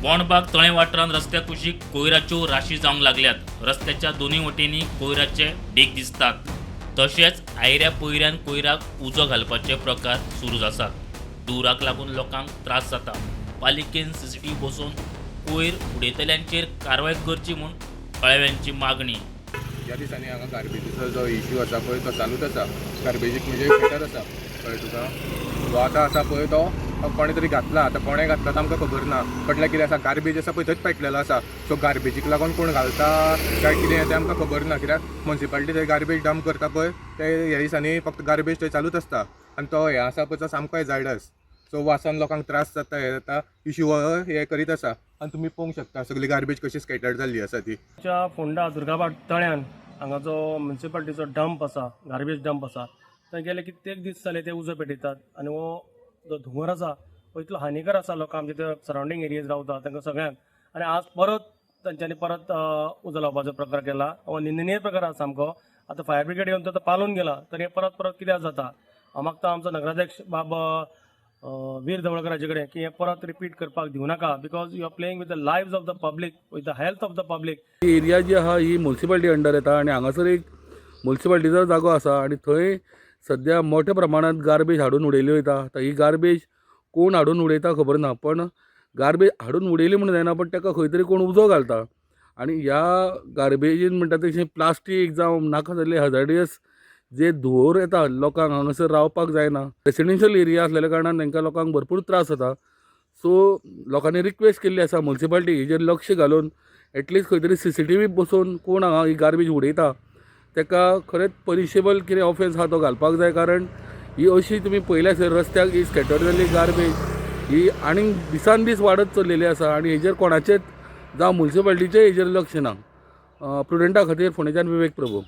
बोंडबाग तळें वाठारांत रस्त्या कुशीक कोयराच्यो राशी जावंक लागल्यात. रस्त्याच्या दोनूय वटेंनी कोयराचे डीग दिसतात. तशेंच आयऱ्या पयऱ्यान कोयराक उजो घालपाचे प्रकार सुरू आसात. धुंवराक लागून लोकांक त्रास जाता. पालिकेन सीसीटीव्ही बसोवन कोयर उडयतल्यांचेर कारवाय करची म्हूण थळाव्यांची मागणी. ह्या दिसांनी हांगा गार्बेजीचो जो इश्यू आसा पळय तो चालूच आसा. गार्बेजीक म्हणजे गटर आसा, कळ्ळें तुका? तो आतां आसा पळय तो कोणें तरी घातला. आतां कोणें घातला तो आमकां खबर ना. म्हटल्यार कितें आसा, गार्बेज आसा पळय थंयच पेटलेलो आसा. सो गार्बेजीक लागून कोण घालता काय कितें तें आमकां खबर ना, कित्याक मुन्सिपालिटी थंय गार्बेज डंप करता पळय ते ह्या दिसांनी फक्त गार्बेज थंय चालूच आसता आनी तो हें आसा पळय तो सामको हेजार्डस. सो वासान लोकांक त्रास जाता, हें जाता, इश्यू हो हे करीत आसा आनी तुमी पळोवंक शकता सगळी गार्बेज कशी स्कॅटर्ड जाल्ली आसा ती. आमच्या फोंडा दुर्गाबाग तळ्यान हांगा जो म्युनिसिपालिटीचो डंप आसा, गार्बेज डंप आसा, थंय गेले कित्येक दीस जाले ते उजो पेटयतात आनी हो जो धुंवर आसा हो इतलो हानिकर आसा लोकांक जे सरावंडींग एरियेज रावता तांकां सगळ्यांक. आनी आज परत तांच्यांनी परत उजो लावपाचो प्रकार केला. हो निंदनीय प्रकार आसा सामको. आतां फायर ब्रिगेड येवन तो पालोवन गेला, तर हें परत परत कित्याक जाता? हांव मागता आमचो नगराध्यक्ष बाब वीर ढवळकर हाजे कडेन की हें परत रिपीट करपाक दिवं नाका, because you are playing with the lives of the public, with the health of the public. He area जी आहा ही मुन्सिपालिटी अंडर येता आनी हांगासर एक मुन्सिपालिटीचो जागो आसा आनी थंय सद्या मोठ्या प्रमाणांत गार्बेज हाडून उडयली वयता. आतां ही गार्बेज कोण हाडून उडयता खबर ना, पण गार्बेज हाडून उडयली म्हूण जायना, पण ताका खंय तरी कोण उजो घालता. आनी ह्या गार्बेजीन म्हणटा तशें प्लास्टीक जावं नाका जाल्ले हजार्डियस जे धुंवर येता, लोकांक हांगासर रावपाक जायना. रेसिडेन्शियल एरिया आसलेल्या कारणान तांकां लोकांक भरपूर त्रास जाता. सो लोकांनी रिक्वेस्ट केल्ली आसा मुन्सिपालिटी हेजेर लक्ष घालून एटलिस्ट खंय तरी सीसीटीव्ही बसोवन कोण हांगा ही गार्बेज उडयता ताका खरेंच पनिशेबल कितें ऑफेन्स आहा तो घालपाक जाय, कारण ही अशी तुमी पळयल्या सर रस्त्याक ही स्कॅटर जाल्ली गार्बेज ही आनीक दिसान दीस वाडत चल्लेली आसा आनी हेजेर कोणाचेच जावं मुन्सिपालिटीचेय हेजेर लक्ष ना. प्रुडंटा खातीर फोंडेच्यान विवेक प्रभू.